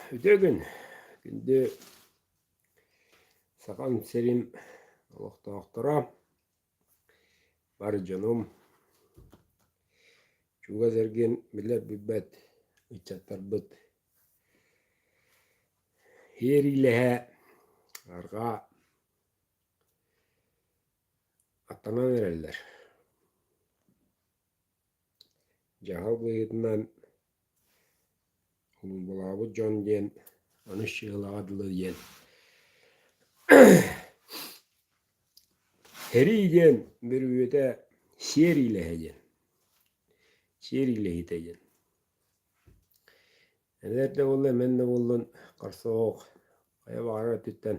Үтүө күн, күндү Сахам сирин олохтоохторо, бар дьонум, чугас эргин билэр-билбэт ыччаттарбыт Иэриилэһэ арҕаа аттанан эрэллэр. Дьаһал быһыытынан Улуубалаабыт дьон диэн аны Шилаҕа дылы диэн Һэрии диэн бүрүөтэ сиэриилэһэ диэн сиэриилэһиитэ диэн Эдэр да буолла, эмэн да буоллун харса оһох хайа баҕарар өттүттэн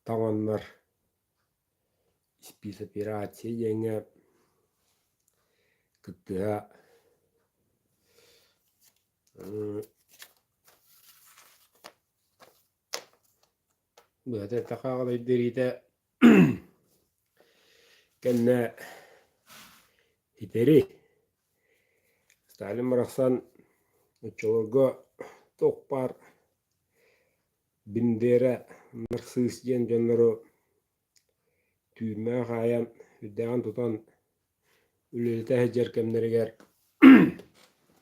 таҥаннар спецоперация диэҥҥэ кыттыһа быһата эттэххэ аҕалайдыриитэ кэннэ итери Сталин барахсан оччолорго туох баар Бендера Нарсыыс диэн дьоннору түүммэҕэ хаайан, үрдээҕин тутан үлэлэтэ сылдьар кэмнэригэр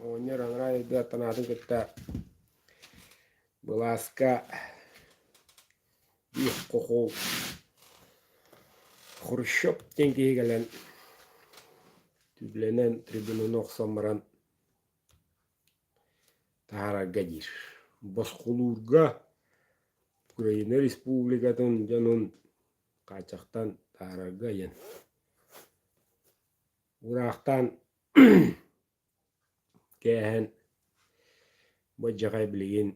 оҕонньор анараа дойду аттанаатын кытта былааска биир хохол Хрущев диэн киһи кэлэн Түблэнэн трибунаны охсон баран таһаарарга диир. Босхолуурга Украина Республикатын дьонун хааччахтан таһаарарга диэн уураахтаан кээһэн бу алдьархай билигин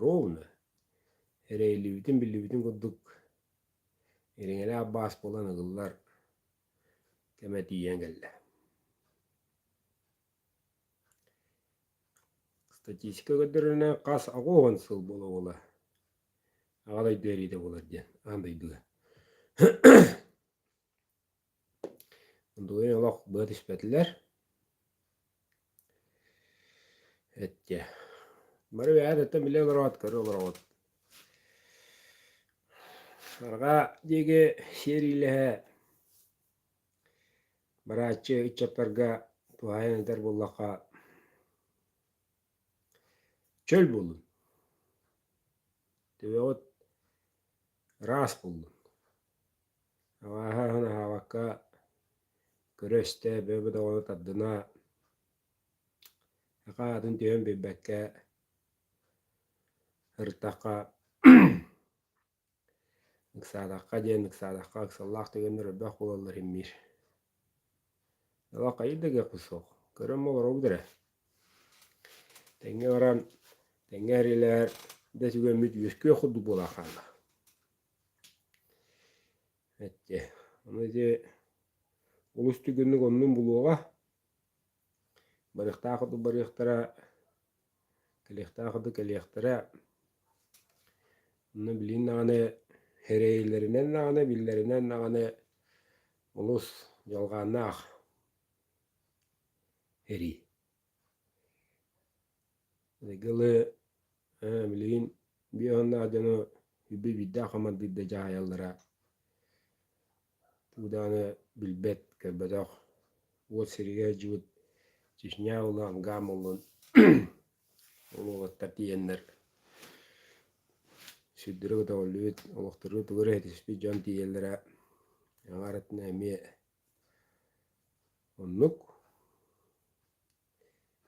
ровно эрэйиллибитин биллибитин курдук ириҥэлээх баас буолан ыгыллар кэмэ тиийэн кэллэ. Статистика көрдөрөрүнэн хас 80 сыл буола-буола Аҕа дойду эриитэ буолар диэн аан дойдуга. Дугуйан олох быа түспэтилэр. Эттэ. Бары бэйэҕит билэ олороҕут, көрө олороҕут. Арҕаа диэки сиэриилэһэ барааччы ыччаттарга туһаайан этэр буоллахха, чөл буоллун, төбөҕүт ыраас буоллун. Абааһы аһын аһаабакка көрө-истэ, бөҕө-бөдөҕөнү тардына, саха аатын түһэн биэрбэккэ ырыттахха ыксаатахха диэн ыксаатахха ыксаллаах түгэннэр элбэх буолаллар имниир. Ала хайыы да кыахпыт суох, көрөн олоробут эрэ. Тэҥҥэ баран, тэҥҥэ эрилээр да түгэммит үөскүөх курдук буолан хаалла. Эттэ, ону ити олус түргэнник оннун булуоҕа, барыахтаах курдук барыахтара, кэлиэхтээх курдук кэлиэхтэрэ. Онно билигин даҕаны эрэйэллэринэн даҕаны, биллэринэн даҕаны олус дьалҕааннаах эрий. Аныгылыы билигин биир уоннаах дьону үбү биирдээх хамандыырда дьаһайаллара тугу даҕаны билбэт, көрбөтөх уот сиригэр сылдьыбыт Чечня уола Ангам уолун ол уолаттар тиийэннэр сүрдэрэ көтөҕүллүбүт, олохторугар тугу эрэ ситиспит дьон тиийэллэрэ аҥаар өттүнэн эмиэ оннук.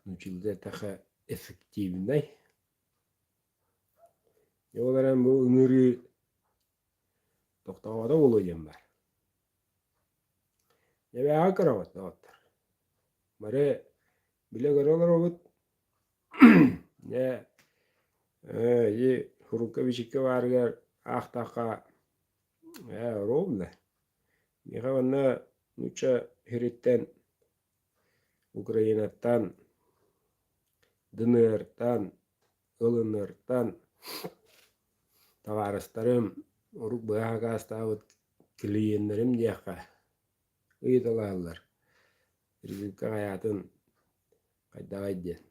Нууччалыы эттэххэ эффективнэй. Дьэ ол эрэн бу ыҥырыы тохтообото буолуо диэн баар. Дьэбээҕэ көрөҕүт доҕоттор. Бары билэ-көрө олоробут. Дьэ, ити сурукка-бичиккэ баарыгар аахтахха ээ ровно. Миэхэ манна нуучча сириттэн Украинаттан, ДНР-тан, ЛНР-тан табаарыстарым, урук быһа сакаастаабыт клиеннэрим диэххэ ыйыталаһаллар резинка хайаатын хайдаҕай диэн.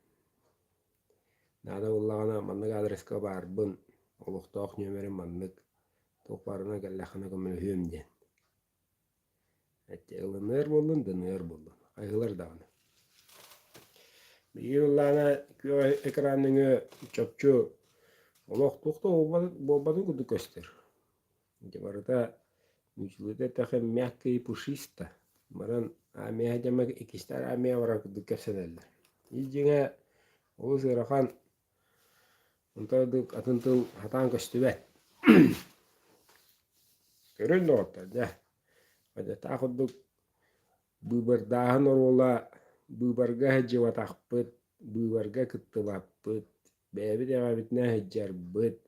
Наада буоллаҕына маннык аадырыска баарбын, олохтоох нүөмэрим маннык, туох баарынан кэллэххинэ көмөлөһүөм диэн. Эттэ ылыныар буоллун, дыныар буоллун, хайыһылар даҕаны. Билигин ыллаана күөх экран нөҥүө чопчу олох туох да буолбатын курдук көстөр. Ити барыта нууччалыыта эттэххэ мягко и пушисто. Баран армия дьоно иккистээх армия барар курдук кэпсэтэллэр. Ис дьиҥэ олус ыарахан, онтон ордук атын тыл сатаан көстүбэт. Көрүн доҕоттор, дьэ, Одьатаах курдук быыбардааһын оруола быыбарга сылдьыбатахпыт, быыбарга кыттыбаппыт, бэйэбит эҕэбитинэн сылдьарбыт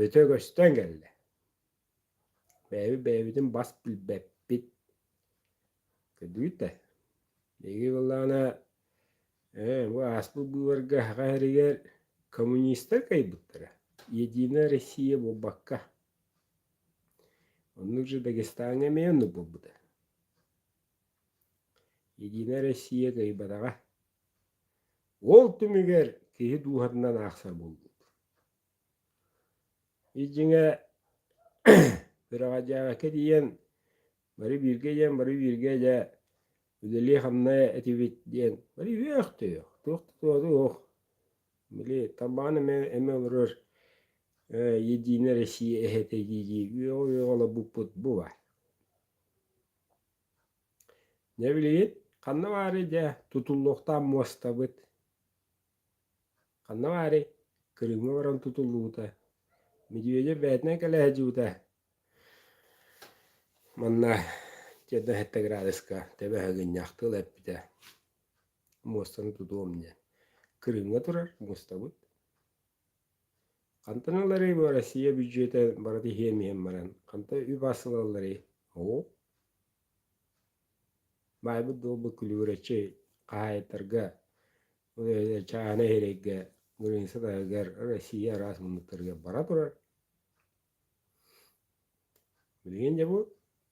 өтө көстөн кэллэ. Бэйэбит бэйэбитин бас билбэппит. Көрдүгүт да? Биһиги буоллаҕына ээ бу ааспыт быыбарга Саха сиригэр коммунистар кыайбыттара. Единая Россия буолбакка. Оннук же Дагестаҥҥа эмиэ оннук буолбута. Единая Россия кыайбатаҕа. Ол түмүгэр киһи дууһатынан аахсар буолбут. Ис дьиҥэ Үрэҕэдьээбэккэ тиийэн бары бииргэ диэн бары бииргэ дьэ үлэлии-хамнаа этибит диэн бары үөх-түөх, туох да туоһа суох. Били Талбаҕан эмэ эмэ олорор Единая Россия эһэтэ дии-дии үөҕэ-үөҕэ олорбуппут бу баар. Дьэ билигин ханна баарый дьэ тутуллуохтаах муостабыт Ханна баарый? Кырыымҥа баран тутуллубута. Медведев бэйэтинэн кэлэ сылдьыбыта. Манна 47 градуска тэбэ ыһыгынньах тыл эппитэ. Муостаны тутуом диэн. Кырыымҥа турар муостабыт. Хантан ыларый бу Россия бюджета барыта иһиэм иһэн баран, хантан үп-ас ылалларый? Оо. Баайбыт дуолбут күлүгүрэччи хаһаайыттарга чааһынай сирэйгэ граница таһыгар Россия араас муннуктарыгар бара турар. Билигин дьэ бу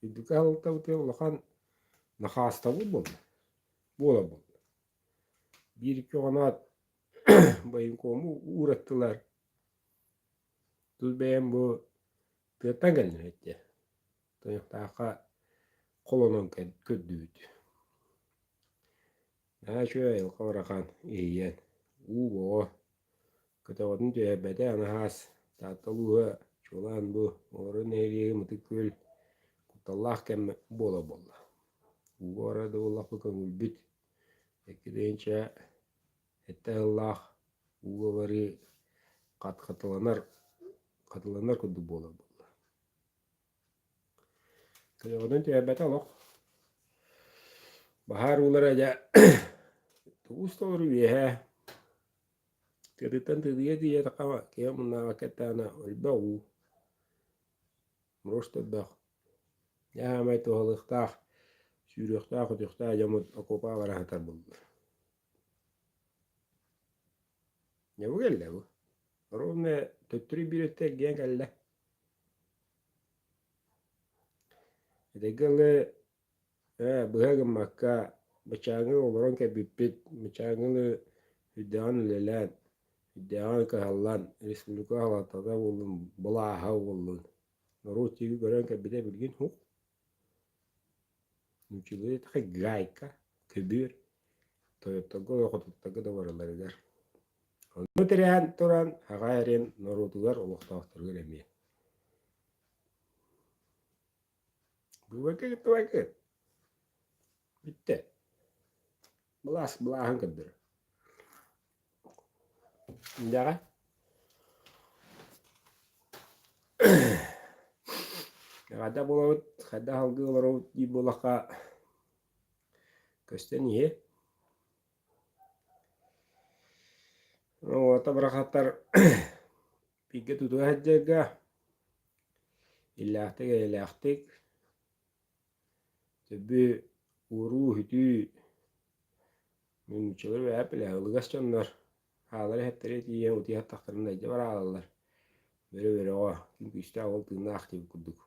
үрдүкү аһылыктабытыгар улахан нахаастабыл буолла. Буола буолла. Биир-икки хоноот военкому уураттылар. Тус бэйэм бу тыаттан кэллим эттэ. Тойохтооххо холонон көрдүбүт. Наһаа үчүгэй айылҕа барахан иһийэн, уу боҕо, көтөҕөтүн түһэрбэтэ анаһаас Таатта улууһа чуолаан бу олорор нэһилиэгим Ытык Күөл кутталлаах кэм буола буолла. Ууга барар да буоллахпыт көҥүлбүт 2007 сыллаах ууга барыы хат-хатыланар хатыланар курдук буолар буолла. Кыаҕынан түһэрбэтэ олох. Баһаар уулара дьэ тугус толору үөһэ тыатыттан тыытыйа тиийэтэххэ киһи муннааҕа кэттэҕинэ элбэх уу, мороз элбэх. Дьэ саамай туһалыахтаах, сүүрүөхтээх, өтүөхтээх дьоммут окуопаҕа бара сытар буоллулар. Дьэ бу кэллэ бу. Ровно төттөрү биир өттө эргийэн кэллэ. Этэҥҥэ дылы ээ быһа гыммакка баччааҥҥы олорон кэлбиппит, баччааҥҥы дылы сүрдээҕин үлэлээн, сүрдээҕин кыһаллан республика салалтата буоллун, былааһа буоллун, норуот тииги көрөн кэлбитэ билигин суох. Нууччалыы эттэххэ гайка, көбүөр, тойотторго, хотуттарга да барыларыгар. Онно тирээн туран аҕа эрин норуотугар, олохтоохторугар эмиэ. Быыбарга кыттыбаккыт. Бүттэ. Былаас былааһын көрдөрөр. Индэҕэ. Хайдах буолабыт, хайдах алгыы олоробут диир буоллахха көстөн иһиэ. Уота барахсаттар бииргэ тутуһа сылдьарга иллээхтик-эйэлээхтик төбү ууруу-үтүү нууччалар бэйэ билэ ылыгас дьоннор хаалар иһэттэрэ тиийэн утуйа сыттахтарына илдьэ бараалаллар бөрө-бөрөҕө ким күүстээх ол тыыннаах диэбит курдук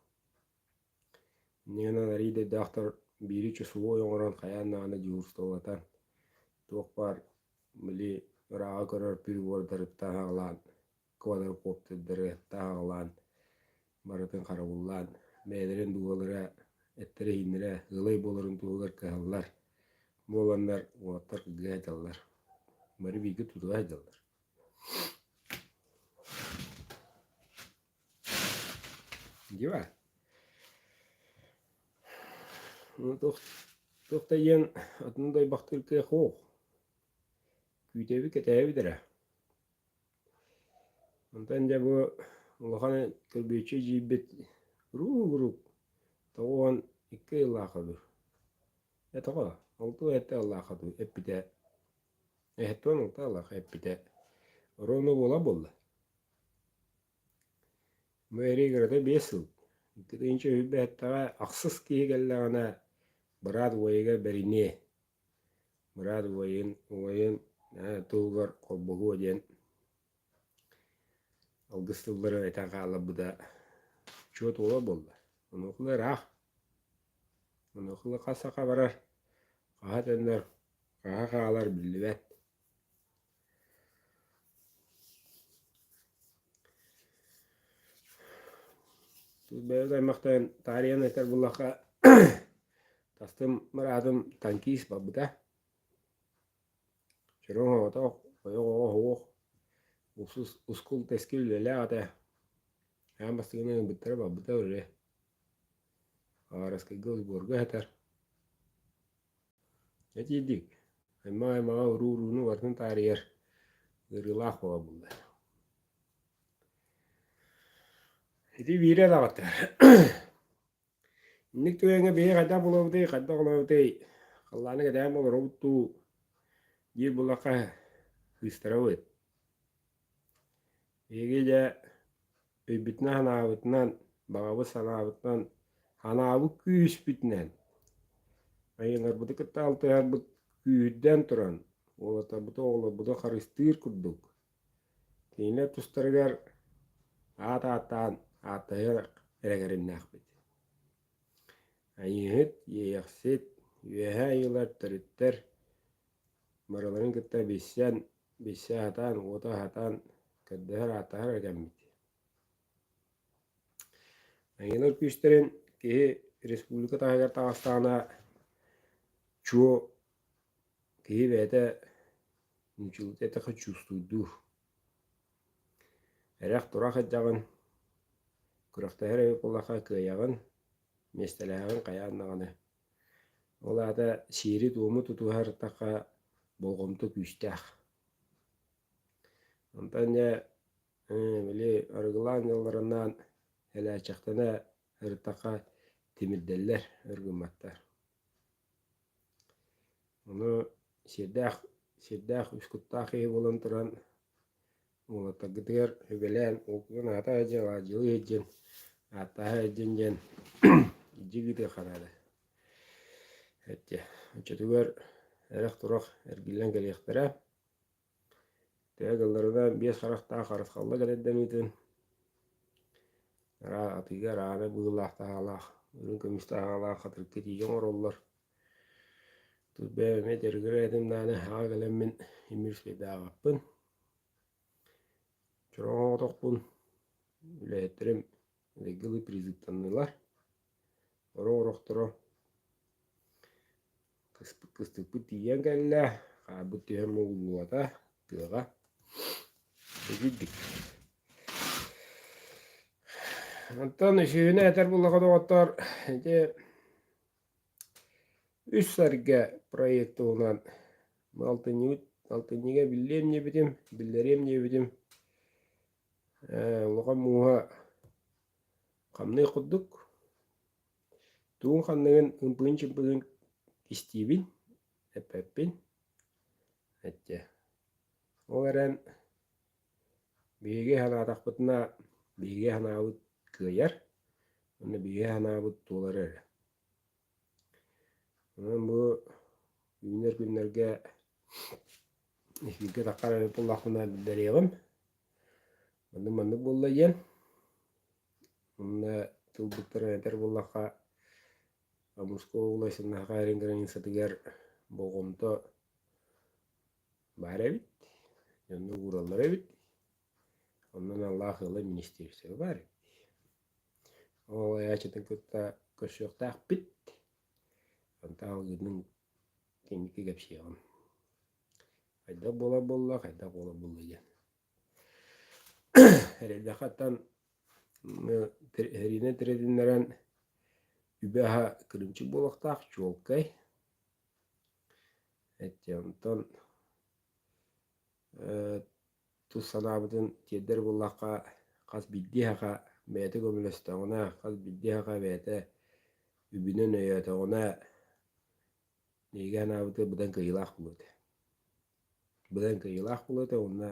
Инньэ гынан арыый да өйдөөхтөр биири чусовой оҥорон хайаан даҕаны дежурстволатан туох баар били ырааҕы көрөр прибордарыттан аҕалаан, квадрокоптердарыттан аҕалаан, барытын харабыллаан, бэйэлэрин дууһалара, эттэрэ-ииннэрэ ыалай буоларын туһугар кыһаллар буоланнар уолаттар кыргыһа сылдьаллар. Бары бииргэ тутуһа сылдьаллар. Дива. Ну, туох туох да диэн атын дойбахтыыр кыах суох. Күүтэбит, кэтэһэбит эрэ. Онтон дьэ бу улахан көрбүөччү эдьиийбит уруу-урук 92 ыйылаах үһү. Ээ тоҕо? Алтыы эттэ ыллаах эппитэ эһэттэн алта ыллаах эппитэ оруону буола буолла. Бу эрий кырата 5 сыл. 2027-ҕэ ахсыс киһи кэллэҕинэ быраат убайыгар бэриниэ. Быраат убайын убайын туһугар холбоһуо диэн алгыс тыллары этэн хаалларбыта чуо туола буолла. Онуоха ыраах. Онуоха хас саха барар, хаһа төннөр, хаһа хаалар биллибэт. Бэйэбит аймахтан таарыйан этэр буоллахха, тастым быраатым танкист барбыта. Чороҥ оҕотох, ойох оҕо суох, ускул-тэскил үлэлээх этэ. Аан бастакынан ылбыттара барбыта өрө. Хабаровскайга сборга сытар. Этиирдик, аймах-аймаҕа уруу-урууну барытын таарыйар ыарыылаах буола булла. Ити биирэ даҕата. Инник түгэҥҥэ биһиги хайдах булабытый, хайдах олоробутуй, халлааны кэтээн олоробут дуу диир буллахха кыыстарабыт. Биһиги дьэ өйбүтүнэн-санаабытынан, баҕабыт санаабытынан, санаабыт күүспүтүнэн айыыларбыты кытта алтыһарбыт күүһүрдэн туран, уолаттарбытын, оҕолорбутун харыстыыр курдук, кинилэр тустарыгар аат ааттаан ааттаһыах эрэ кэриннээхпит. Айыыһыт, Иэйэхсит, Үөһээ Айыылар төрүттэр барыларын кытта билсэн, билсэ сатаан, уота сатаан көрдөһөр-ааттаһар эрэ кэммит. Айыылар күүстэрин киһи республика таһыгар таҕыстаҕына чуо киһи бэйэтэ нууччалыыта эттэххэ чувствуйдуур. Эрэх-турах сылдьаҕын, күрэхтэһэр эбит буоллахха кыайаҕын, миэстэлээҕин хайаан даҕаны. Ол аата сиэри-туому тутуһартахха болҕомто күүстээх. Онтон дьэ били арыгылаан ыалларынаан элээччэхтэнэ сырыттахха тимирдэллэр, өр гымматтар. Ону сиэрдээх сиэрдээх үс куттаах киһи буолан туран уолаттаргытыгар сүбэлээн уолгутун аата сылдьан, аадьылыы сылдьан, ааттаһа сылдьан диэн илдьи ыытыахха наада. Эттэ оччотугар эрэх-турах эргиллэн кэлиэхтэрэ. Төһө гылларынан биэс харахтаах харысхалла кэлэрдэниитин атыыга араана быылаах таһаалаах, үрүҥ көмүс таһаалаах хатырыкка тиийэ оҥороллор. Тут бэйэм эмиэ дьарыгырар этим даҕаны аҕа кэлэммин имир үчүгэйдээҕэппин. Чороҥ оҕотохпун, үлэһиттэрим эдэргэ призывтаннылар. Оро-орохторо кыстыкпыт тиийэн кэллэ, хаарбыт түһэн мууллубата тыаҕа. Итирдик. Онтон үсүһүнэ этэр буоллаха доҕоттоор, ити Үс сэргэ проект туһунан алтынньыбыт алтынньыга биллиэм диэбитим, биллэриэм диэбитим улахан мууһа хамныах курдук. Тугун ханныгын ымпыгын-чымпыгын истиибин, эппэппин. Эттэ. Ол эрэн биһиги санаатахпытына биһиги санаабыт кыайар, уонна биһиги санаабыт туолар эрэ. Онон бу үүнэр күннэргэ эфиргэ таххар эбит буоллахпына биллэриэҕим. Маннык маннык буолла диэн. Уонна тылбыттарын этэр буоллахха, Амурская область Саха эрин границатыгар болҕомто баар эбит. Дьонно уураллар эбит. Онон Аллаах ыала министиэристибэ баар эбит. Ол айааччытын кытта көрсүөхтээхпит. Онтон алгыытын кэнники кэпсиэҕим. Хайдах буолар буолла, хайдах буолар буолла диэн. Эрэйдэххэ Эриинэ тирэтиннэрэн үбэ-аһа кырыымчык буолуохтаах, чуолкай. Эттэ онтон тус санаабытын тиэрдэр буоллахха, хас биирдии эһэхэ бэйэтэ көмөлөстөҕүнэ, хас биирдии эһэхэ бэйэтэ үбүнэн өйөөтөҕүнэ, биһиги анаабыты быдан кыайыылаах буолуо этэ. Быдан кыайыылаах буолуо этэ уонна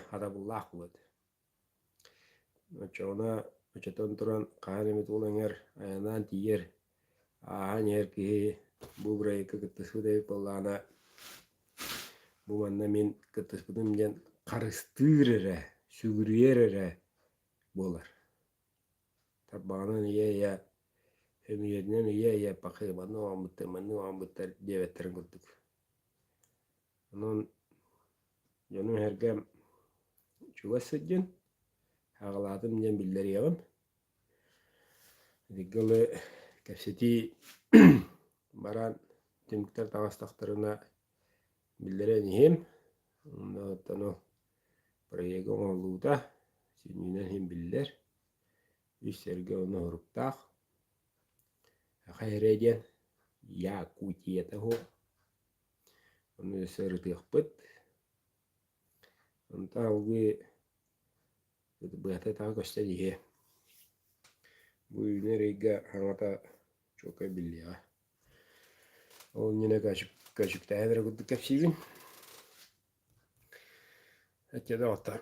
хатабыллаах буолуо этэ. Оччоҕуна оччотон туран хаһан эмит ол эҥэр айаннаан тиийэр, ааһан иһэр киһи бу бырайыакка кыттыспыт эбит буоллаҕына, бу манна мин кыттыспытым диэн харыстыыр эрэ, сүгүрүйэр эрэ буолар. Тарбаҕынан ыйа-ыйа, сөмүйэтинэн ыйа-ыйа пахай манна оҥорбуттар, манна оҥорбуттар диэбэттэрин курдук. Онон дьонум-сэргэм чугас сылдьан, аҕалаатым диэн биллэриэҕим. Итингэ дылы кэпсэтии баран түмүктэр таҕыстахтарына биллэрэн иһиэм. Онно оттон ол проега оҥоһуллубута сүнньүнэн иһин биллэр. Үс сэргэ онно соруктаах. Саха эрэ диэн Якутията суох. Ону өссө ырытыахпыт. Онтон алгыы быһата таҕа көстөн иһиэ. Бу үүнэр ыйга хаҥата чуолкай биллиэҕэ. Ол иннинэ көөчүктээһин эрэ курдук кэпсиибин. Эттэ доҕоттор.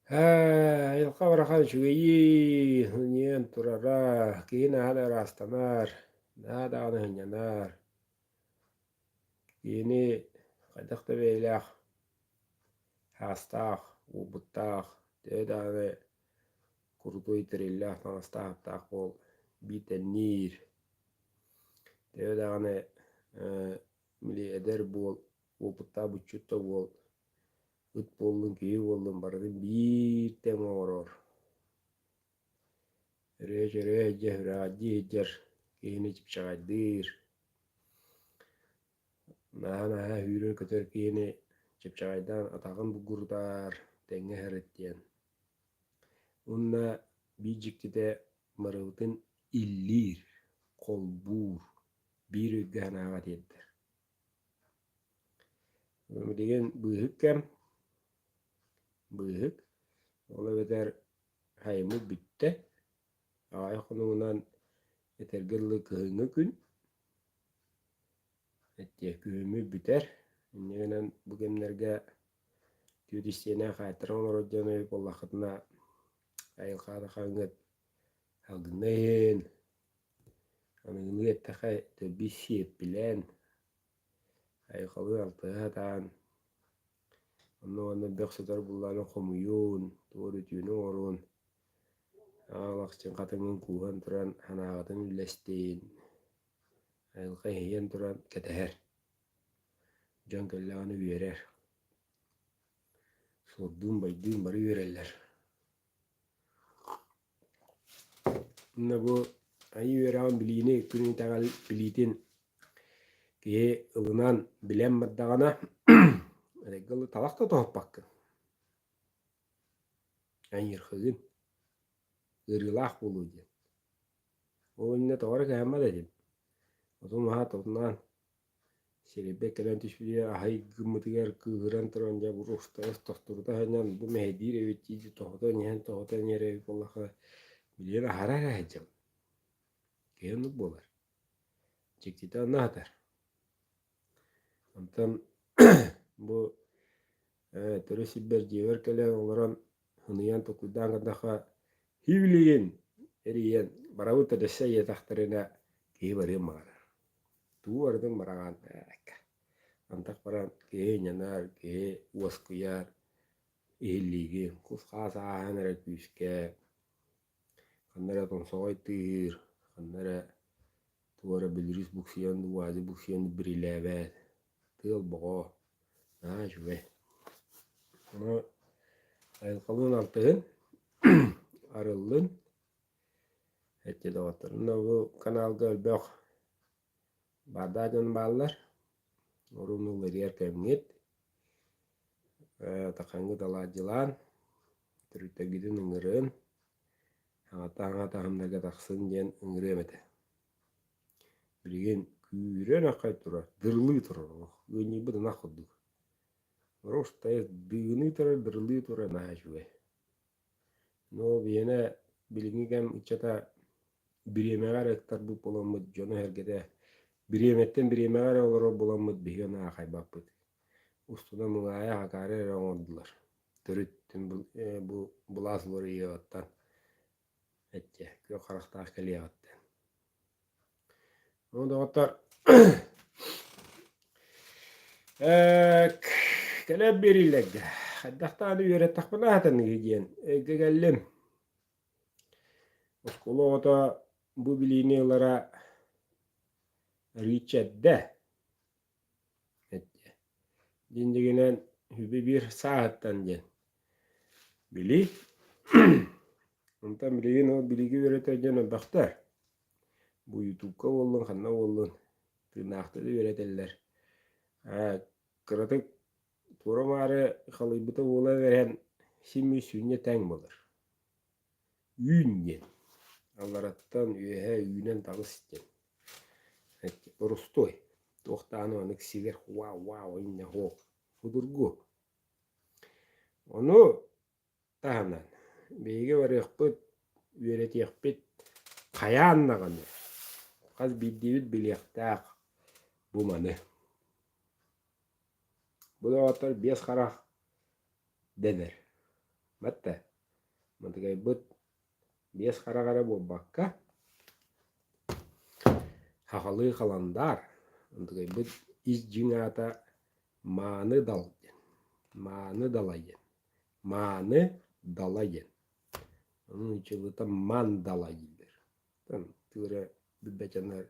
Ээ, айылҕа барахан үчүгэйии, ынйыан турара, киһи наһаа да ыраастанар, наһаа даҕаны сынньанар. Киһини хайдах да бэйэлээх, саастаах, уопуттаах, төһө даҕаны курутуой тэриллээх, таҥастаах-аптаах буол, биир тэҥниир. Төһө даҕаны ээ били эдэр буол, уопуттаах буччут да буол, Ыт буоллун, киһи буоллун барытын биир тэҥ оҥорор. Өрөө-чөрөө сылдьар, сүрэҕэлдьии сылдьар киһини чыпчаҕайдыыр. Наһаа-наһаа сүүрэр-көтөр киһини чыпчаҕайдаан атаҕын бугурутар, тэҥҥэ сырыт диэн. Уонна биир дьиктитэ барыбытын иллиир, холбуур, биир өйгө-санааҕа тиэрдэр. Билигин быыһык кэм, быыһык, ол эбэтэр сайыммыт бүттэ, аҕыйах хонугунан этэргэ дылы кыһыҥҥы күн, эттиэ күһүммүт бүтэр, инньэ гынан бу кэмнэргэ түөрт истиэнэ хаайтаран олорор дьон эбит буоллаххытына айылҕа хаҥҥыт салгыҥҥа иһин, аныгылыы эттэххэ дэлби сиэппилээн Айылҕалыы алтыһа сатаан, онно уонна бөх сытар буллаҕына хомуйуун, тугу эрэ үтүөнү оҥоруун, аал ахсын хатыҥын кууһан туран санааҕытын үллэстиин, айылҕа иһийэн туран кэтэһэр, дьон кэллэҕинэ үөрэр, суордуун-байдыын бары үөрэллэр. Уонна бу айыы үөрэҕин билиини, күн итэҕэл билиитин киһи ылынан, билэн бардаҕына, эрэйгэ ылы талах да тоһуппаккын. Айыырхыгын, ыарыылаах буолуо диэн. Ол иннинэ тоҕо эрэ кыһаммат этим. Отун-маһа тотунаан Сирэйбэр кэлэн түспүтүгэр аһый гыммытыгар кыыһыран туран дьэ бу тохтурута сынньан бу мэһэйдиир эбит дии тоһутан иһэн тоһутан иһэр эбит буоллахха билигин аһара эрэ сылдьабын. Киһи оннук буолар. Дьиктитэ онно сытар. Онтон бу төрүт сирбэр дьиэбэр кэлэн олорон сыныйан толкуйдаан көрдөххө хивилигин эрийэн барабыт да дөссө ыйатахтарына киһи барыан баҕарар. Тугу барытын быраҕан антах баран киһи ынньанар, киһи уоскуйар, иһиллиигин, кус-хаас ааһан эрэ күүскэ, ханна эрэ тоҥсоҕой тыаһыыр, ханна эрэ тугу эрэ билирис буксуйан, уазик буксуйан бирилээбэт. Тыал боҕоо, наһаа үчүгэй. Ону айылҕалыын алтыһын, арыллын, эти доҕоттор. Онно бу каналга элбэх баардаах дьон бааллар. Урун уларыйар кэмҥит, тахаҥҥыт алаадьылаан, төрүттэргитин ыҥырын, аҕата-аҕа таһымнарга тахсын диэн ыҥырыам этэ. Билигин күүрэн аххай турар, дырылыы турар олох, ыанньыйбыт ынах курдук. Просто дыыныы турар, дырылыы турар наһаа үчүгэй. Но биһиэнэ билиҥҥи кэм ыччата бириэмэҕэ эрэ ыктарбыт буоламмыт дьоно-сэргэтэ бириэмэттэн бириэмэҕэ эрэ олорор буоламмыт биһиги ону аахайбаппыт. Устунан мыҥаайа акаары эрэ оҥордулар. Төрүт бу былаас уларыйыаҕыттан эттэ, күөх харахтаах кэлиэҕиттэн. Ну, доҕоттор, кэлэн биэриилэргэ хайдахтааны үөрэттэхпинэ аһатаныгы диэн өйгө кэллим. Оскуола оҕото бу билиини ылара арыычча эрдэ. Эттэ. Дьин дьигинэн үбү биир сааһыттан диэн билии. Онтон билигин ол билиги үөрэтэр дьон элбэхтэр. Бу ютубка буоллун, ханна буоллун, тыыннаахтыы да үөрэтэллэр. Аа, кыратык туора-маары халыйбыта буолан эрэн син-биир сүнньэ тэҥ буолар. Үүн диэн. Аллараттан үөһэ үүнэн таҕыс диэн. Борустуой. Туох даҕаны маннык сиверх вау вау иннэ һуох. Судургу. Ону таһынан биһиги барыахпыт, үөрэтиэхпит хайаан даҕаны хас биирдиибит билиэхтээх бу маны. Бу доҕоттор биэс харах дэнэр. Батта мытыгайбыт биэс харах эрэ буолбакка, сахалыы халандаар, мытыгайбыт ис дьиҥ аата Мааны Дал диэн. Мааны Далай диэн. Мааны Далай диэн. Ону нууччалыыта Мандала дииллэр. Там тыыра билбэт дьоннор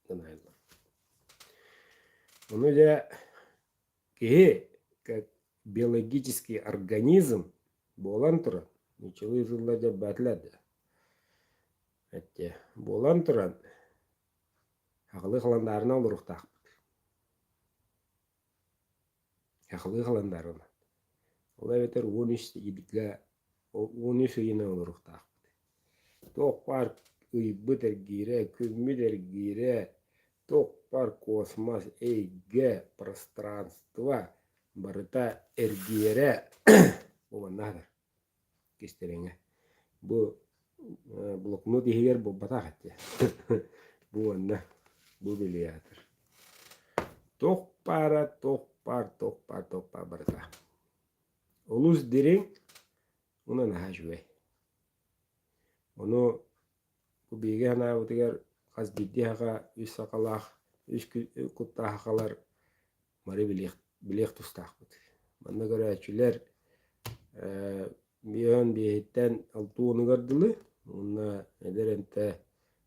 гынаайаллар. Ону дьэ киһи как биологический организм буолан туран, нууччалыы тыллар дьэ да, эттэ, буолан туран, аҕалыы халандаарынан олоруохтаахпыт. Аҕалыы халандаарынан. Ол эбэтэр 13 ыйга 13 ыйынан олоруохтаахпыт. Туох баар ыйбыт эргиирэ, күммүт эргиирэ, туох баар космос, эйгэ, пространство барыта эргийэрэ бу манна сытар кистэлэҥэ. Бу блокнот иһигэр буолбатах этэ. Бу уонна бу бильярд. Туох баара, туох баар, туох баар, туох баар барыта. Олус дириҥ уонна наһаа үчүгэй. Ону бу биһиги санаабытыгар хас биирдии саха үс сахалаах, үс куттаах сахалар бары билиэх, билиэх тустаахпыт. Манна көрөөччүлэр биэһэн биэһиттэн алта уонугар дылы уонна эдэр энтэ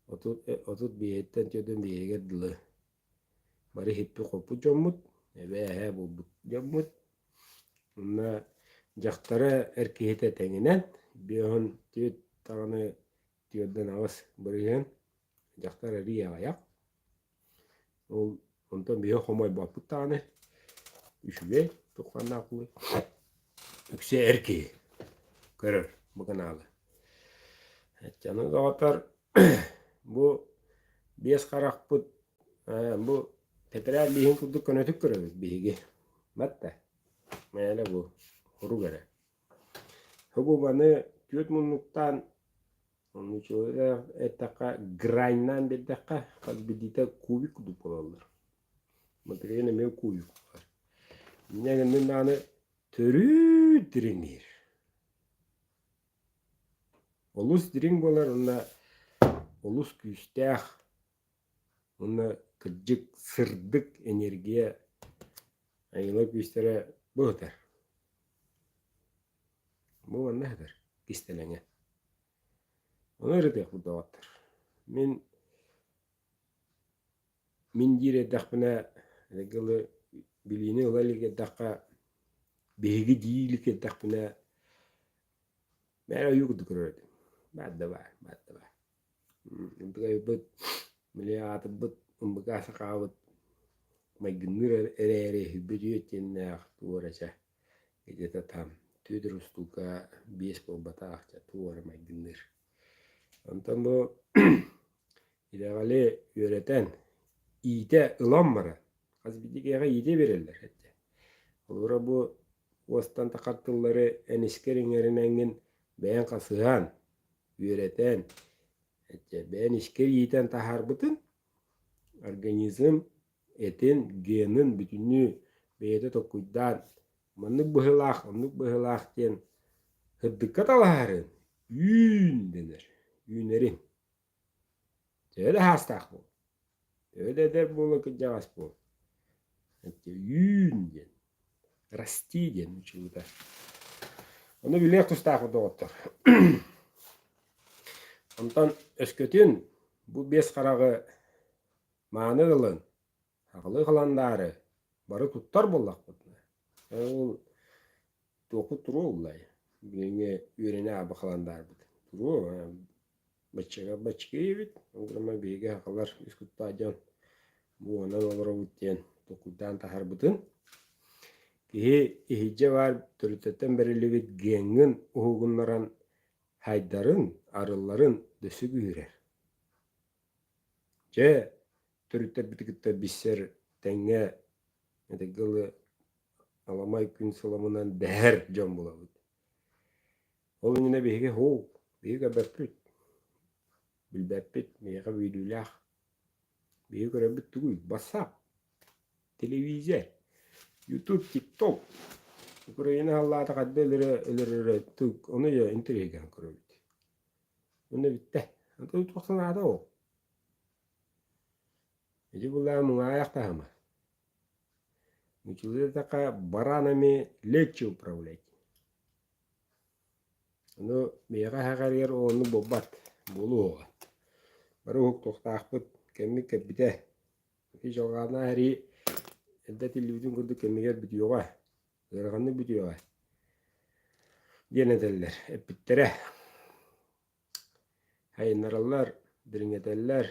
35-иттэн 45-игэр дылы бары иһиппит-хоппут дьоммут, эбээ-эһээ буолбут дьоммут. Уонна дьахтара эр киһитэ тэҥинэн 54 даҕаны 48% дьахтар эрий аҕыйах. Ол онтон биһиги хомойбоппут даҕаны үчүгэй тухханнаах үксэ эр киһи көрөр бу каналы. Аны доҕоттор бу биэс харахпыт бу тэтэрээт лииһин курдук көнөтүк көрөбүт биһиги. Батта мээнэ бу хорук эрэ. Бу маны түөрт муннуктаан нууччалыы эттэххэ граньнаан биэрдэххэ хас биирдиитэ кубик курдук буолаллар. Матырыйан эмиэ кубик буолар. Инньэ гынан даҕаны төрүүт дириҥиир. Олус дириҥ буолар уонна олус күүстээх уонна кырдьык сырдык энергия айылҕа күүстэрэ бу сытар. Бу манна сытар кистэлэҥэ. Ону ырытыахпыт доҕоттор. Мин мин диир эрдэхпинэ. Дылы билиини ыла илик эрдэххэ, биһиги дии илик эрдэхпинэ, мээр ойуу курдук көрөр этим. Баар да баар, баар да баар. Ынтыгайбыт, били аатырбыт ымбыкаа сахаабыт майгынныыр эрээри үһүйбүт үөт диэннээх туора чэ где-то там түөрт устуука биэс буолбатах чэ туора майгынныыр. Онтон бу итэҕэли үөрэтэн, иитэ ылан баран, хас биирдии киһиэхэ иитэ биэрэллэр этэ. Холобура бу уостан тахар тыллары эн искэр иҥэринэҥҥин бэйэҥ хасыһан, үөрэтэн, этэ, бэйэн искэр иитэн таһаарбытын организм этин, генын бүтүннүү бэйэтэ толкуйдаан маннык быһыылаах, оннук быһыылаах диэн сырдыкка талаһарын үүн дэнэр, үүнэрин. Төһө да саастаах буол, төһө да эдэр буола кырдьаҕас буол, үүн диэн, расти диэн учуутал. Ону билиэх тустаах доҕоттор. Онтон өскөтүн бу биэс хараҕы мааны ылын, аҕылыы халандаары бары туттар буоллахпытына, ол туохпут туруо уллай, билиҥҥи үөрэнэ аабы халандаарбыт туруо Баччаҕа баччыгый эбит, ол гынан биһиги сахалар үс куттаах дьон буонан олоробут диэн толкуйдаан таһаарбытын киһи иһирдьэ баар төрүттэттэн бэриллибит геҥҥин уһугуннаран хайдарын, арылларын дөссө күүһүрэр. Дьэ, төрүттэрбити кытта билсэр тэҥҥэ этэргэ дылы аламай күн сыламынан дэһэр дьон буолабыт. Ол иннинэ биһиги һуу, биһиги көрбөппүт, билбэппит, миэхэ бүлүүлээх. Биһиги көрөрбүт тугуй? Бассаап, телевизор, Ютуб, ТикТок. Украина халлаата хайда өлөрө өлөрөрө тук ону дьэ интэриэһиргээн көрөбүт. Онно бүттэ. Антон туох санаата ол? Ити буллаҕа муҥаайах таһыма. Училы эттэххэ баранами легче управлять. Ону миэхэ эһэҕэригэр оннук буолбат, буолуоҕа. Бары уһуктуохтаахпыт, кэммит кэлбитэ. Ити дьылҕааннаах эрии эрдэ этиллибитин курдук кэмигэр бүтүөҕэ, ыараханнык бүтүөҕэ диэн этэллэр, эппиттэрэ. Хайыннараллар, дириҥэтэллэр.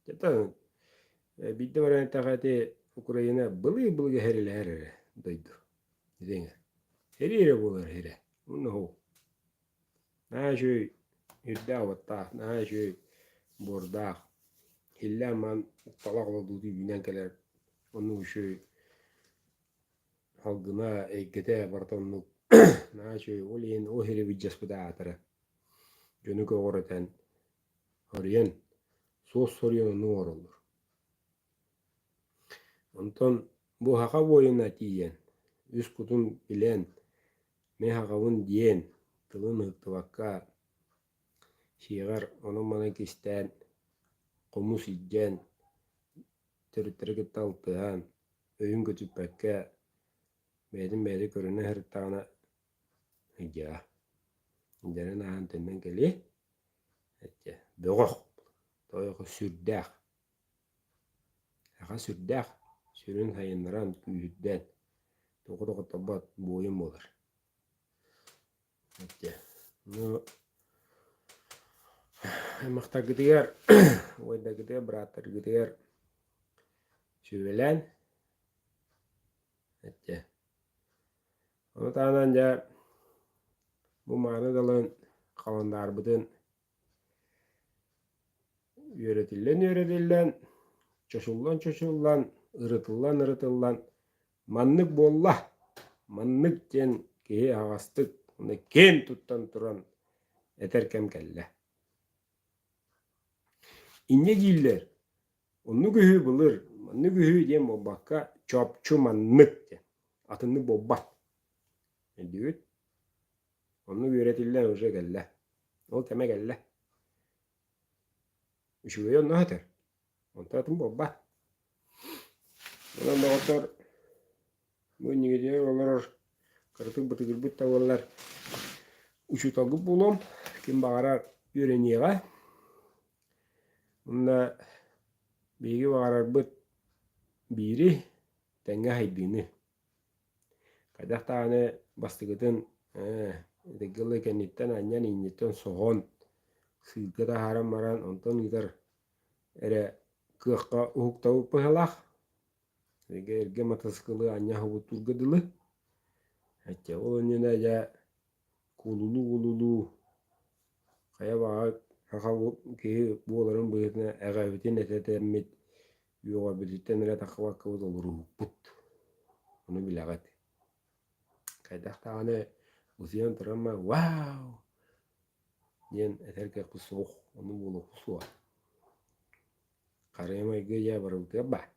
Дьэ, биирдэ баран эттэххэ ити Украина былыы-былыга хэрилэһэр эрэ дойду. Дириҥэ. Сэрии эрэ буолар сирэ. Уонна оһол. Наһаа үчүгэй үрдээх уоттаах, наһаа үчүгэй буордаах, иллээх маан талах олордууту үүнэн кэлэр оннук үчүгэй салгына, эйгэтэ барыта оннук наһаа үчүгэй. Ол иһин ол сири былдьаспыта аатыра. Дьону көҕүрэтэн, соруйан, суос соруйан оннук оҥороллор. Онтон бу саха буойуна тиийэн, үс кутун билэн, мин сахабын диэн тылын ыһыктыбакка, сиэҕэр онон-манан кистээн, хомус илдьэн, төрүттэри кытта алтыһан, өйүн көтүппэккэ, бэйэтин бэйэтэ көрүнэ сырыттаҕына ыйдьаа, дьэрэн ааһан төннөн кэлиэ, эттэ бөҕөх, тойоко сүрдээх Аҕа сүрдээх, сүрүн сайыннаран, күүһүрдэн, тугу да хотторбот буойун буолар. Ити. Ну, аймахтаргытыгар, убайдаргытыгар, бырааттаргытыгар сүбэлээн, ити. Ону таһынан дьэ бу мааны далын халандаарбытын Үөрэтиллэн-үөрэтиллэн, чочуллан-чочуллан, ырытыллан-ырытыллан маннык буолла, маннык диэн киһи аһаҕастык уонна киэн туттан туран этэр кэм кэллэ. Инньэ дииллэр, оннук үһү былыр, маннык үһү диэн буолбакка, чопчу маннык диэн, атыннык буолбат. Өйдүүгүт? Оннук үөрэтиллэн уже кэллэ. Ол кэмэ кэллэ. Үчүгэйи онно аһатар. Онтон атын буолбат. Онон доҕоттор, бу иннигитигэр олорор кыратык бытыгырбыт да буоллар учууталгыт буолуом. Ким баҕарар үөрэниэҕэ. Уонна биһиги баҕарарбыт биири. Тэҥҥэ аһайдыыны. Хайдах даҕаны бастакытын ытыгылы кэнниттэн анньан инниттэн соһон сыырга таһааран баран онтон ыытар эрэ кыахха уһуктабыт быһыылаах. Эргэ эргэ матасыкылы анньа уһуктуурга дылы. Эчэ ол иннинэ дьэ куулулуу-куулулуу хайа баҕар саха киһи буоларын быһыытынан эҕэбитин этэтэммит үөҕэбититтэн эрэ тахсыбаккабыт олоруһукпут. Ону билэҕит. Хайдах даҕаны утуйан туран «Вау!» диэн этэр кыахпыт суох, ону буолуохпут суоҕа. Харыйа майгы дьэ барыбытыгар баар.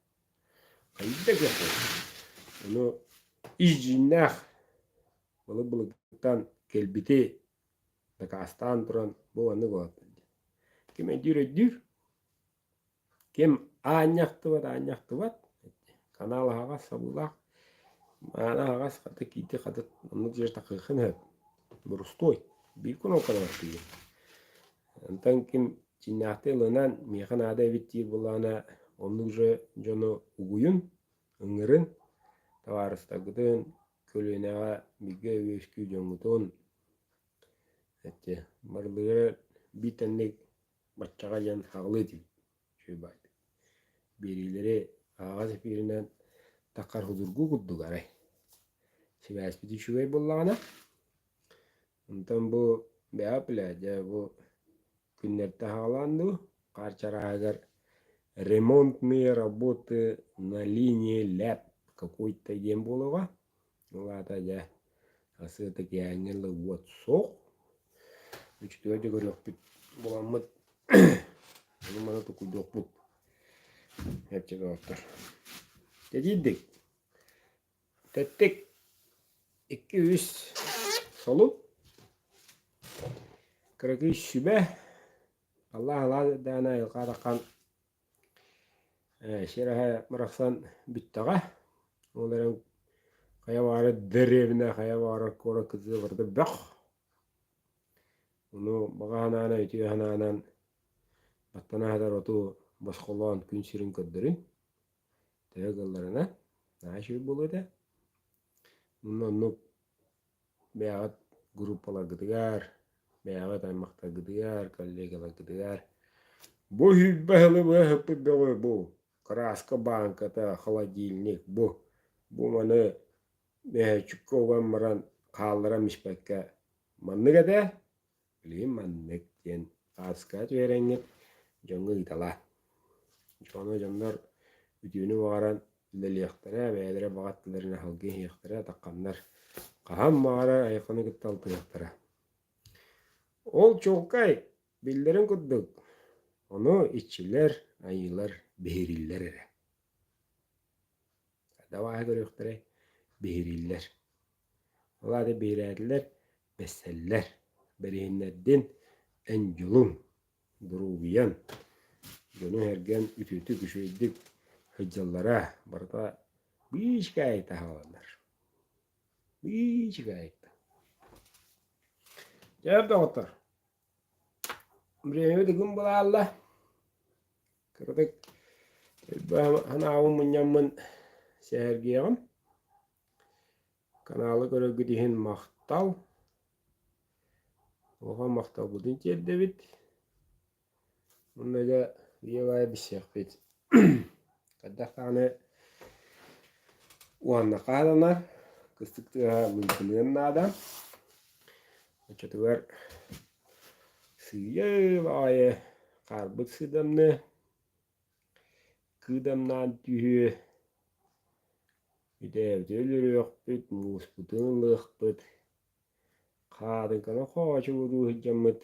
Хайда кыахпыт. Ону ис дьиҥнээх былыр-былыргыттан кэлбити дакаастаан туран бу маннык буолар Ким өйдүүр өйдүүр, ким аанньахтыбат аанньахтыбат, канал аһаҕас сабыылаах, мааны аһаҕас хата киирди хата оннук дьиэ тахыаххын сөп, борустуой, биир кнопкалаах тиийэн. Онтон ким дьиҥнээхтик ылынан миэхэ наада эбит диир буоллаҕына оннук же дьону угуйун, ыҥырын, табаарыстаргытын, көлүөнэҕэ бииргэ үөскүү дьоҥҥутун эти барылыгар биир тэҥник баччаҕа диэн хаҕылыы этибит үчүгэй баайдык. Биэриилэри аһаҕас эфиринэн таххар судургу курдук арай. Сибээспит үчүгэй буоллаҕына, онтон бу бэйэҕэ бля дьэ бу күннэртэн саҕалаан дуу, хаар чарааһыгар ремонтные работы на линии ЛЭП какой-то диэн буолуоҕа. Ол аата дьэ сарсыарда киэһээҥҥи ыла уот суох. Үчүгэй да көрүөхпүт буламмыт ону маны токуйдуохпут. Эпчэ доҕоттор. Дьэ Тэттик 2-3 солун кыракый сүбэ Аллаах алаа даана айылҕа араххан сир аһа барахсан бүттэҕэ. Ол эрэн хайа баҕарар дэриэбинэ, хайа баҕарар куорат кытыыта барыта бөх. Ону баҕа санаанан, үтүө санаанан баттана сытар оту босхолоон күн сирин көрдөрүн. Төһө кыалларына наһаа үчүгэй буолуо этэ. Онно оннук бэйэҕит группаларгытыгар, бэйэҕит аймахтаргытыгар, коллегаларгытыгар бу сүүрбэ сылы быһа сыппыт бөҕө бу кырааска бааҥката, холодильник бу бу маны мөһөөччүккэ уган баран хаалларан испэккэ маннык этэ, билигин маннык диэн хаартыскаҕа түһэрэҥҥит дьоҥҥо ыыталаа. Дьону дьоннор үтүөнү баҕаран үлэлиэхтэрэ, бэйэлэрэ баҕа өттүлэрин аһылгы иһиэхтэрэ, атахханнар хаһан баҕарар айылҕаны кытта алтыһыахтара. Ол чуолкай, биллэрин курдук, ону иччилэр, айыылар биһирииллэр эрэ. Давай көрүөхтэрэй, биһирииллэр. Ол аата биһирээтилэр, бэссэллэр. Бэриһиннэрдин эн дьолуҥ, доруобуйаҥ, дьону-сэргэҥ үтүөтүк, үчүгэйдик сылдьаллара барыта биичкэ таһааланар. Биичкэ Дьэ, доҕоттор, бириэмэбит ыгым былаалла. Кыратык санаабын мунньаммын сэһэргиэҕим. Каналы көрөргүт иһин махтал. Улахан махталбытын тиэрдэбит. Уонна дьэ биир билсиэхпит. Хайдах даҕаны уонна хааланар, кыстык тыаһа лыҥкыныан наада. Оччотугар сыыйа баҕайы хаарбыт сыыдамны, кыыдамнаан түһүө, үтээбити өлөрүөхпүт, мууспутун ылыахпыт, хаатыҥканы хоочугуруу сылдьаммыт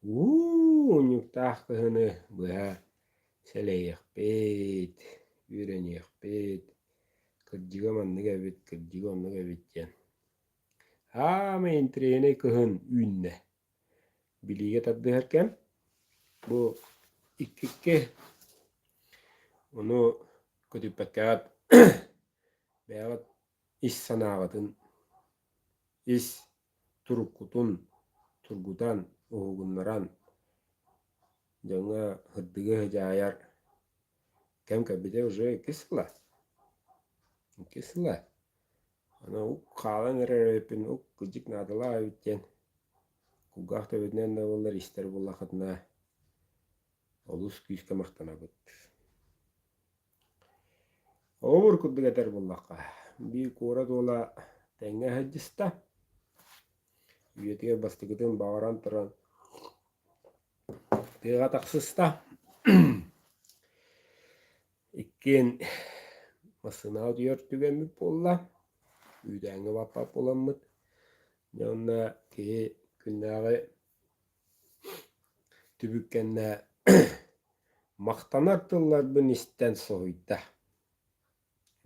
уу унньуктаах кыһыны быһа сэлэйиэхпит, үөрэниэхпит, кырдьыга маннык эбит, кырдьыга оннук эбит диэн. Аамай интэриэһинэй кыһын үүннэ. Билиигэ тардыһар кэм. Бу иккиккэ ону көтүппэккэҕит бэйэҕит ис санааҕытын, ис туруккутун тургутан, уһугуннаран дьоҥҥо сырдыгы сыдьаайар кэм кэлбитэ уже иккис сыла. Иккис сыла. Аны ук хаалан эрэр эбиппин, ук кырдьык наадалаах эбит диэн кулгаах төбөтүнэн да буоллар истэр буоллаххытына олус күүскэ махтанабыт. Холобур курдук этэр буоллахха, биир куорат уола тэҥҥэ сылдьыста, үйэтигэр бастакытын баҕаран туран тыаҕа тахсыста. Иккиэн массыынаҕа утуйар түгэммит буолла, үүтээҥҥэ баппат буоламмыт. Дьэ уонна киһи күннээҕи түбүк кэннэ махтанар тылларбын истэн соһуйда.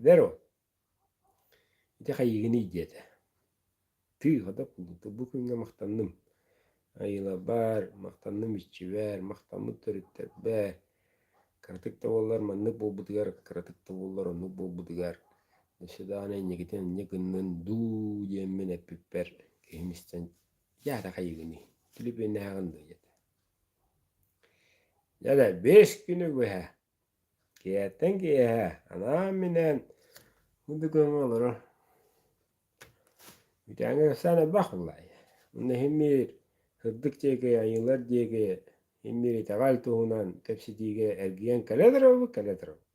Веро, ити хайыгыный диэтэ. Тыы, хата бу күҥҥэ махтанным. Айылабар, махтанным иччибэр, махтаммыт төрүттэрбэр. Кыратык да буоллар маннык буолбутугар, кыратык да буоллар оннук буолбутугар, өссө даҕаны инникитин инньэ гыннын дуу диэммин эппиппэр киһим истэн Дьэ, хайыгыный, түлүпүөннээҕин дуо диэтэ. Дьэ да, 5 күнү быһа, киэһэттэн киэһэ анаан-минээн бу дүкүөҥҥэ олорор. Бүтээҥҥэ кэпсээн элбэх буоллаҕай. Онно иһин биир сырдык диэки, айыылар диэки, иһин биир итэҕэл туһунан кэпсэтиигэ эргийэн кэлэ турабыт, кэлэ турабыт.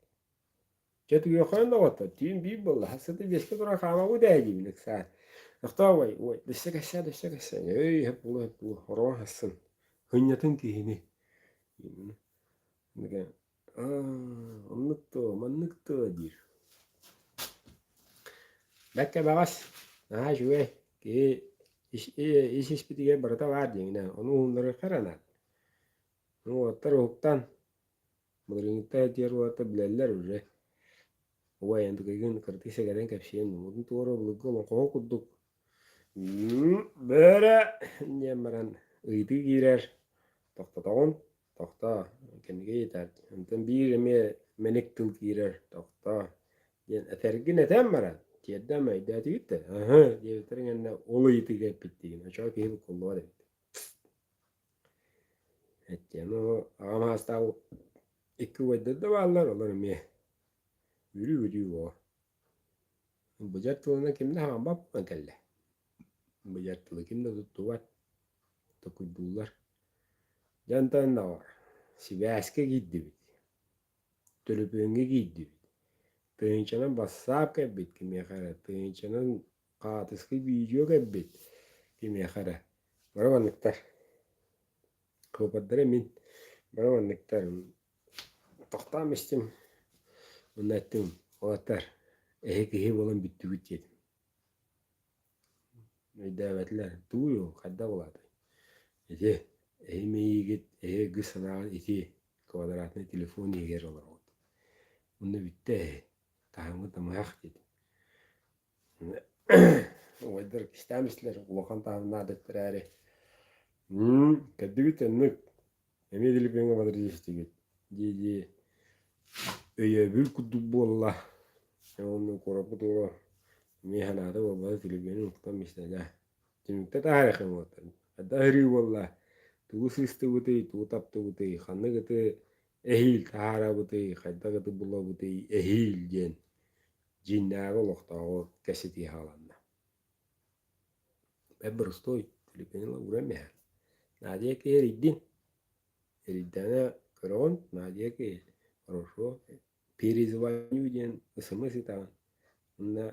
Чэ түгүөххэ доҕоттор, түүн биир буолла, сыты биэскэ туран хаамабыт ээ диибин ыксаан. Тохтоо уой, уой, өссө кэпсээ, өссө кэпсээ, өй, өп буолуо, өп буолуо, ороон хассын, хынньатын киһини. Аа, оннук дуо, маннык дуо диир. Бэккэ баҕас, наһаа үчүгэй, киһи ис-испитигэр барыта баар диэҥинэ, ону уһуннарыахха эрэ наада. Уолаттар уһуктан, Былырыыҥҥыттан этиэр уолаттар билэллэр уже. Убай эн кыратык сэгэрэн кэпсиэн муҥутун туора былыргы олоҥхоҕо курдук бөрө диэн баран ыйытыы киирэр тохтотоҕун тохтоо кэнники ыйытар онтон биир эмиэ мэник тыл киирэр тохтоо диэн этэргин этэн баран тиэрдэм өйдөөтүгүт да аһы диэбиттэрин кэннэ ол ыйытыыга эппиттиигин оччоҕо киһи буккуллубат эбит Эттиэм аҕам аастаах икки убайдар да бааллар, олор эмиэ үрүү-үрүү буо. Быдьар тылынан ким да хаампат буолан кэллэ. Быдьар тылы ким да туттубат, токуйдууллар. Дьэ онтон доҕор, сибээскэ киирдибит, төлөпүөҥҥэ киирдибит. Тыһыынчанан бассаап кэлбит кимиэхэ эрэ, тыһыынчанан хаатыска видео кэлбит кимиэхэ эрэ. Бары манныктар. Куопардара мин. Бары манныктар. Тохтоон истим. Онно эттим, уолаттар, эһи киһи буолан бүттүгүт диэтим. Өйдөөбөтүлэр. Тугуй ол, хайдах буолаатай? Ити, эһи мэйиигит, эһи ыргыс санааҕыт ити квадратнай телефон иһигэр олороҕут. Онно бүттэ эһи. Таһыммыт намыһах диэтим. Убайдар кистээн истилэр, улахан таһымнаах дэттэрээри. Кэрдибит оннук, эмиэ Филиппиҥҥэ батарыйыстыгыт дии-дии өйөбүл курдук буолла. Уонна куораппыт уола эмиэ санаата буолбата телевизорын уктан истэ Түмүктэ таһаарыахха буолтар. Хайдах ыһырыы буолла, тугу сыыстыбытый, тугу таптыбытый, ханнык ыты эһиил таһаарабытый, хайдах ыты булабытый эһиил диэн дьиҥнээҕи олохтооҕу кэпсэтии саҕаланна. Бэрт боростуой, Филиппини ууран иһэр. Надя киһи эрийдин. Эрийдэҕинэ көрөҕүн, Надя киһи хорошо, перезвоню диэн СМС ыытаҕын. Уонна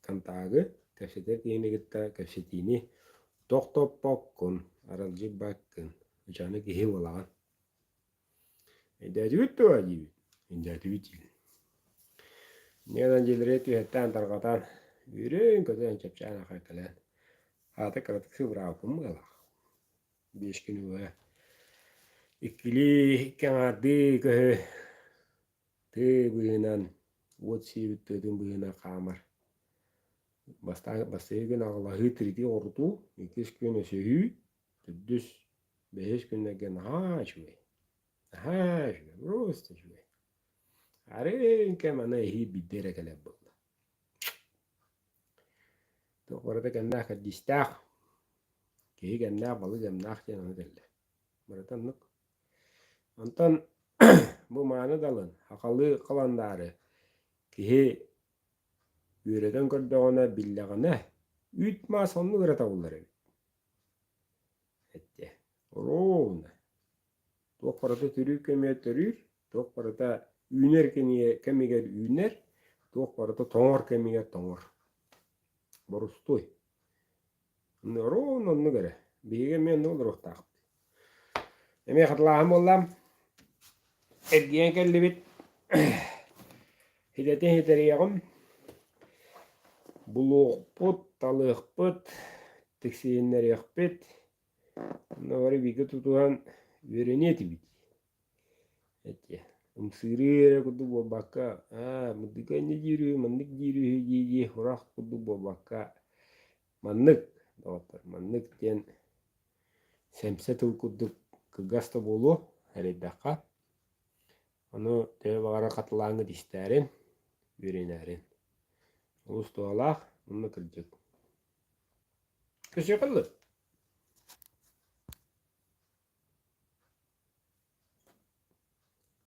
контагы, кэпсэтэр киһини кытта кэпсэтиини тохтоппоккун, аралдьыйбаккын, ычаны киһи буолаҕын. Өйдөөтүгүт дуо диибин. Өйдөөтүбүт диибин. Инньэ гынан дьиэлэригэр түһэттээн тарҕатан, үөрэн-көтөн чэпчээн ахан кэлэн, аата кыратык сыбыраабыппын быһыылаах. 5 күнү быһа иккилии, икки аҥаардыы көһү тыы быыһынан, уот сиэбит тыатын быыһынан хаамар. Бастаан бастакы күн аҕылаһыы тиритии хорутуу, иккис күн өсөһүү, төрдүс Бэһис күннэргэ наһаа үчүгэй, наһаа үчүгэй, просто үчүгэй. Арыый кэм аны эһиил биирдэ эрэ кэлэр буолла. Туох барыта кэмнээх кэрдиистээх, киһи кэмнээх, балык кэмнээх диэн ону этэллэр. Барыта оннук. Онтон бу мааны далын, сахалыы халандаары киһи Үөрэтэн көрдөҕүнэ, биллэҕинэ, үүт-маас оннук эрэ табыллар эбит. Эттэ, ровно. Туох барыта төрүүр кэмигэр төрүүр, туох барыта үүнэр кэмигэр үүнэр, туох барыта тоҥор кэмигэр тоҥор. Борустуой. Ровно оннук эрэ. Биһиги эмиэ оннук олоруохтаахпыт. Эмиэ хатылааһын буолла. Эргийэн кэллибит. Идэтин ситэриэҕим. Булуохпут, талыахпыт, тиксиһиннэриэхпит. Онно бары бииргэ тутуһан үөрэниэ этибит. Эти ымсыырыы эрэ курдук буолбакка, аа, мындыка инньэ диир үһү, маннык диир үһү дии-дии сурах курдук буолбакка, маннык, доҕоттор, маннык диэн сэмсэ тыл курдук кылгас да буолуо эрэйдэххэ. Ону төһө баҕарар хатылааҥҥыт истээрин, үөрэнээрин. Олус туһалаах уонна кырдьык. Көрсүөххэ дылы.